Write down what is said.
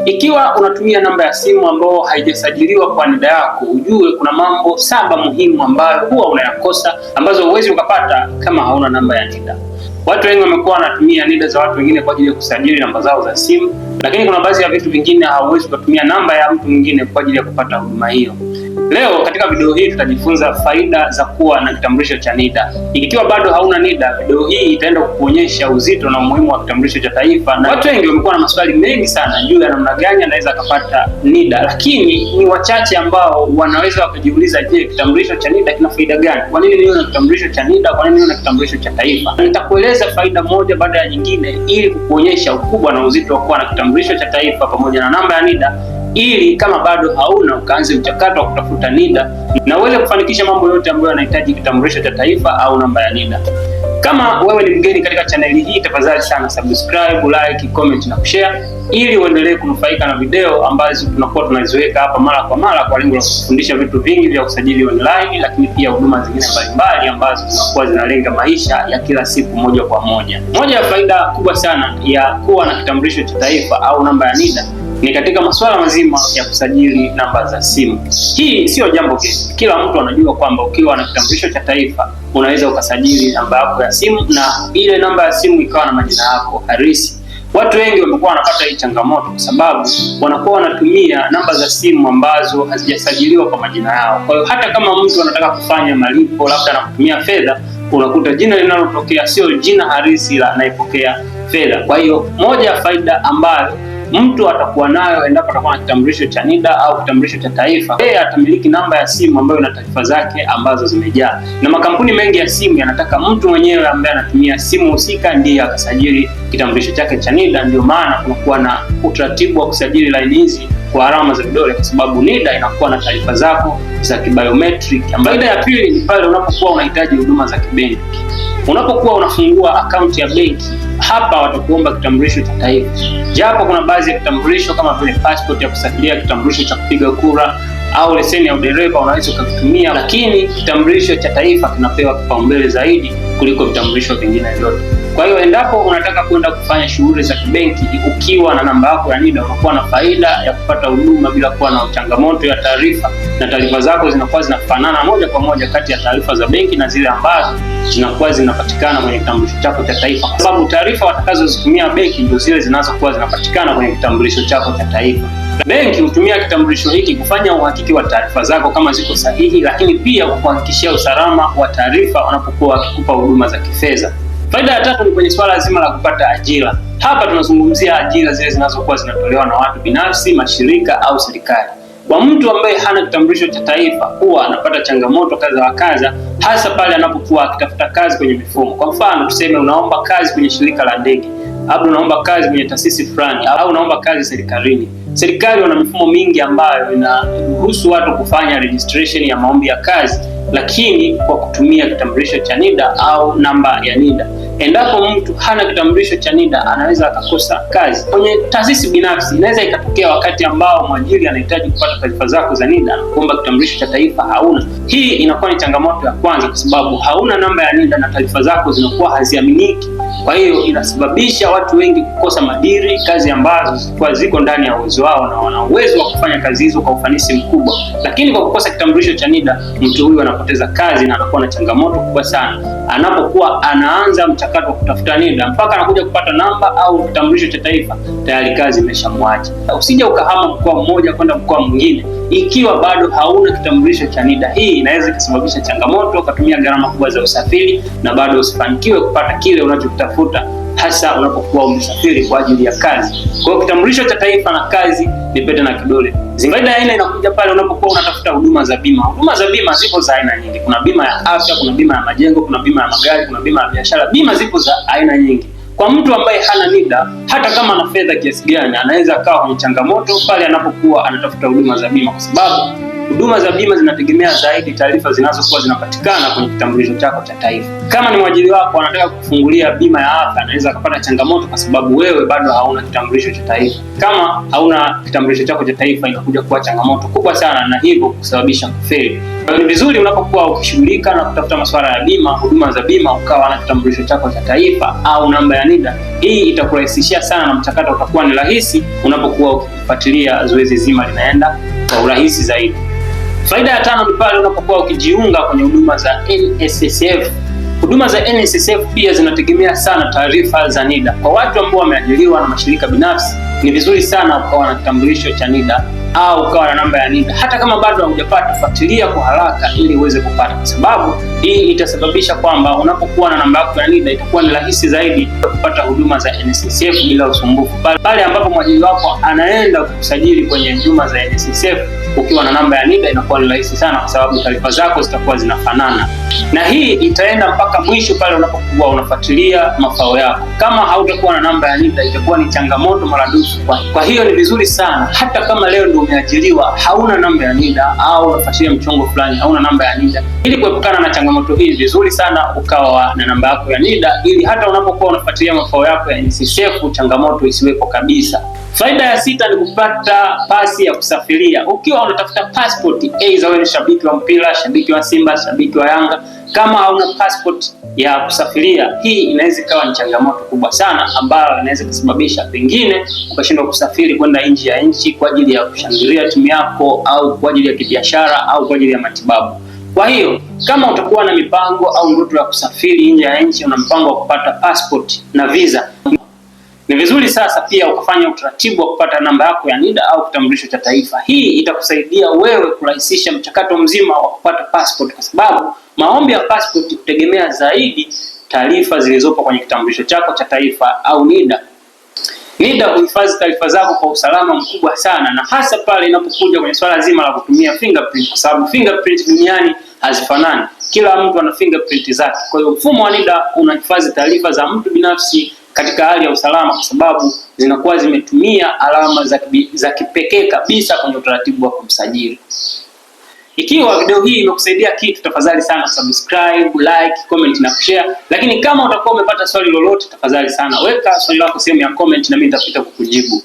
Ikiwa unatumia namba ya simu ambayo haijasajiliwa kwa NIDA yako, ujue kuna mambo 7 muhimu ambayo huwa unayakosa, ambazo huwezi ukapata kama hauna namba ya NIDA. Watu wengi wamekuwa wanatumia NIDA za watu wengine kwa ajili ya kusajili namba zao za simu, lakini kuna baadhi ya vitu vingine hauwezi kutumia namba ya mtu mwingine kwa ajili ya kupata huduma hiyo. Leo katika video hii tutajifunza faida za kuwa na kitambulisho cha NIDA. Ikiwa bado hauna NIDA, video hii itaenda kukuonyesha uzito na umuhimu wa kitambulisho cha taifa. Na watu wengi wamekuwa na maswali mengi sana juu ya namna gani anaweza akapata NIDA, lakini ni wachache ambao wanaweza wakajiuliza, je, kitambulisho cha NIDA kina faida gani? Kwa nini niwe na kitambulisho cha NIDA? Kwa nini niwe na kitambulisho cha taifa? Nitakueleza faida moja baada ya nyingine ili kukuonyesha ukubwa na uzito wa kuwa na kitambulisho cha taifa pamoja na namba ya NIDA, ili kama bado hauna ukaanze mchakato wa kutafuta NIDA na uweze kufanikisha mambo yote ambayo yanahitaji kitambulisho cha taifa au namba ya NIDA. Kama wewe ni mgeni katika chaneli hii, tafadhali sana subscribe, like, comment na kushare ili uendelee kunufaika na video ambazo tunakuwa tunaziweka hapa mara kwa mara kwa lengo la kufundisha vitu vingi vya usajili online, lakini pia huduma zingine mbalimbali ambazo zinakuwa zinalenga maisha ya kila siku moja kwa moja. Moja ya faida kubwa sana ya kuwa na kitambulisho cha taifa au namba ya NIDA ni katika masuala mazima ya kusajili namba za simu. Hii sio jambo geni. Kila mtu anajua kwamba ukiwa na kitambulisho cha taifa unaweza ukasajili namba yako ya simu na ile namba ya simu ikawa na majina yako halisi. Watu wengi wamekuwa wanapata hii changamoto kwa sababu wanakuwa wanatumia namba za simu ambazo hazijasajiliwa kwa majina yao. Kwa hiyo hata kama mtu anataka kufanya malipo labda na kutumia fedha, unakuta jina linalotokea sio jina halisi la anayepokea fedha. Kwa hiyo moja ya faida ambayo mtu atakuwa nayo endapo atakuwa na kitambulisho cha NIDA au kitambulisho cha taifa, yeye atamiliki namba ya simu ambayo ina taarifa zake ambazo zimejaa. Na makampuni mengi ya simu yanataka mtu mwenyewe ambaye anatumia simu husika ndiye akasajili kitambulisho chake cha NIDA. Ndio maana kunakuwa na utaratibu wa kusajili laini hizi kwa alama za vidole, kwa sababu NIDA inakuwa na taarifa zako za kibiometric. Faida ya pili ni pale unapokuwa unahitaji huduma za kibenki. Unapokuwa unafungua akaunti ya benki, hapa watakuomba kitambulisho cha taifa, japo kuna baadhi ya kitambulisho kama vile passport ya kusafiria, kitambulisho cha kupiga kura au leseni ya udereva unaweza ukakitumia, lakini kitambulisho cha taifa kinapewa kipaumbele zaidi kuliko vitambulisho vingine vyote. Kwa hiyo endapo unataka kwenda kufanya shughuli za kibenki ukiwa na namba yako ya NIDA, unakuwa na faida ya kupata huduma bila kuwa na changamoto ya taarifa, na taarifa zako zinakuwa zinafanana moja kwa moja kati ya taarifa za benki na zile ambazo zinakuwa zinapatikana kwenye kitambulisho chako cha taifa, kwa sababu taarifa watakazozitumia benki ndio zile zinazokuwa zinapatikana kwenye kitambulisho chako cha taifa. Benki hutumia kitambulisho hiki kufanya uhakiki wa taarifa zako kama ziko sahihi, lakini pia kukuhakikishia usalama wa taarifa wanapokuwa wakikupa huduma za kifedha. Faida ya tatu ni kwenye swala zima la kupata ajira. Hapa tunazungumzia ajira zile zinazokuwa zinatolewa na watu binafsi, mashirika au serikali. Kwa mtu ambaye hana kitambulisho cha taifa huwa anapata changamoto kadha wa kadha, hasa pale anapokuwa akitafuta kazi kwenye mifumo. Kwa mfano, tuseme unaomba kazi kwenye shirika la ndege, au unaomba kazi kwenye taasisi fulani, au unaomba kazi serikalini. Serikali wana mifumo mingi ambayo inaruhusu watu kufanya registration ya maombi ya kazi, lakini kwa kutumia kitambulisho cha NIDA au namba ya NIDA. Endapo mtu hana kitambulisho cha NIDA anaweza akakosa kazi. Kwenye taasisi binafsi inaweza ikatokea wakati ambao mwajiri anahitaji kupata taarifa zako za NIDA na kuomba kitambulisho cha taifa hauna. Hii inakuwa ni changamoto ya kwanza, kwa sababu hauna namba ya NIDA na taarifa zako zinakuwa haziaminiki. Kwa hiyo inasababisha watu wengi kukosa madiri, kazi ambazo zilikuwa ziko ndani ya uwezo wao na wana uwezo wa kufanya kazi hizo kwa ufanisi mkubwa, lakini kwa kukosa kitambulisho cha NIDA mtu huyu anapoteza kazi na anakuwa na changamoto kubwa sana anapokuwa anaanza mchakato wa kutafuta NIDA mpaka anakuja kupata namba au kitambulisho cha taifa, tayari kazi imeshamwacha. Usije ukahama mkoa mmoja kwenda mkoa mwingine ikiwa bado hauna kitambulisho cha NIDA. Hii inaweza ikasababisha changamoto, ukatumia gharama kubwa za usafiri na bado usifanikiwe kupata kile unachokitafuta, hasa unapokuwa umesafiri kwa ajili ya kazi. Kwa hiyo kitambulisho cha taifa na kazi ni pete na kidole. Faida ya aina inakuja pale unapokuwa unatafuta huduma za bima. Huduma za bima zipo za aina nyingi. Kuna bima ya afya, kuna bima ya majengo, kuna bima ya magari, kuna bima ya biashara. Bima zipo za aina nyingi. Kwa mtu ambaye hana NIDA, hata kama ana fedha kiasi gani, anaweza akawa kwenye changamoto pale anapokuwa anatafuta huduma za bima, kwa sababu Huduma za bima zinategemea zaidi taarifa zinazokuwa zinapatikana kwenye kitambulisho chako cha taifa. Kama ni mwajiri wako anataka kufungulia bima ya afya, anaweza akapata changamoto kwa sababu wewe bado hauna kitambulisho cha taifa. Kama hauna kitambulisho chako cha taifa, inakuja kuwa changamoto kubwa sana, na hivyo kusababisha kufeli. Kwa hiyo ni vizuri unapokuwa ukishughulika na kutafuta masuala ya bima, huduma za bima, ukawa na kitambulisho chako cha taifa au namba ya NIDA. Hii itakurahisishia sana na mchakato utakuwa ni rahisi unapokuwa ukifuatilia zoezi zima linaenda kwa urahisi zaidi. Faida ya tano ni pale unapokuwa ukijiunga kwenye huduma za NSSF. Huduma za NSSF pia zinategemea sana taarifa za NIDA. Kwa watu ambao wameajiriwa na mashirika binafsi, ni vizuri sana ukawa na kitambulisho cha NIDA au ukawa na namba ya NIDA. Hata kama bado haujapata, fuatilia kwa haraka ili uweze kupata, kwa sababu hii itasababisha kwamba unapokuwa na namba yako ya NIDA itakuwa ni rahisi zaidi kupata huduma za NSSF bila usumbufu. Pale ambapo mwajiri wako anaenda kukusajili kwenye huduma za NSSF ukiwa na namba ya NIDA inakuwa ni rahisi sana, kwa sababu taarifa zako zitakuwa zinafanana, na hii itaenda mpaka mwisho pale unapokuwa unafuatilia mafao yako. Kama hautakuwa na namba ya NIDA itakuwa ni changamoto maradufu. Kwa hiyo ni vizuri sana, hata kama leo ndio umeajiriwa hauna namba ya NIDA au unafuatilia mchongo fulani hauna namba ya NIDA, ili kuepukana na changamoto hii, vizuri sana ukawa na namba yako ya NIDA ili hata unapokuwa unafuatilia mafao yako ya NSSF changamoto isiwepo kabisa. Faida ya sita ni kupata pasi ya kusafiria. Ukiwa unatafuta passport, aidha wewe ni shabiki wa mpira, shabiki wa Simba, shabiki wa Yanga, kama hauna passport ya kusafiria, hii inaweza ikawa ni changamoto kubwa sana ambayo inaweza kusababisha pengine ukashindwa kusafiri kwenda nje ya nchi kwa ajili ya kushangilia timu yako au kwa ajili ya kibiashara au kwa ajili ya matibabu. Kwa hiyo kama utakuwa na mipango au ndoto ya kusafiri nje ya nchi, una mpango wa kupata passport na visa, ni vizuri sasa pia ukafanya utaratibu wa kupata namba yako ya NIDA au kitambulisho cha taifa. Hii itakusaidia wewe kurahisisha mchakato mzima wa kupata passport, kwa sababu maombi ya passport hutegemea zaidi taarifa zilizopo kwenye kitambulisho chako cha taifa au NIDA. NIDA huhifadhi taarifa zako kwa usalama mkubwa sana, na hasa pale inapokuja kwenye swala zima la kutumia fingerprint, kwa sababu fingerprint duniani hazifanani. Kila mtu ana fingerprint zake. Kwa hiyo mfumo wa NIDA unahifadhi taarifa za mtu binafsi katika hali ya usalama, kwa sababu zinakuwa zimetumia alama za kipekee kabisa kwenye utaratibu wa kumsajili. Ikiwa video hii imekusaidia kitu, tafadhali sana subscribe, like, comment na kushare. Lakini kama utakuwa umepata swali lolote, tafadhali sana weka swali lako sehemu ya comment na mimi nitapita kukujibu.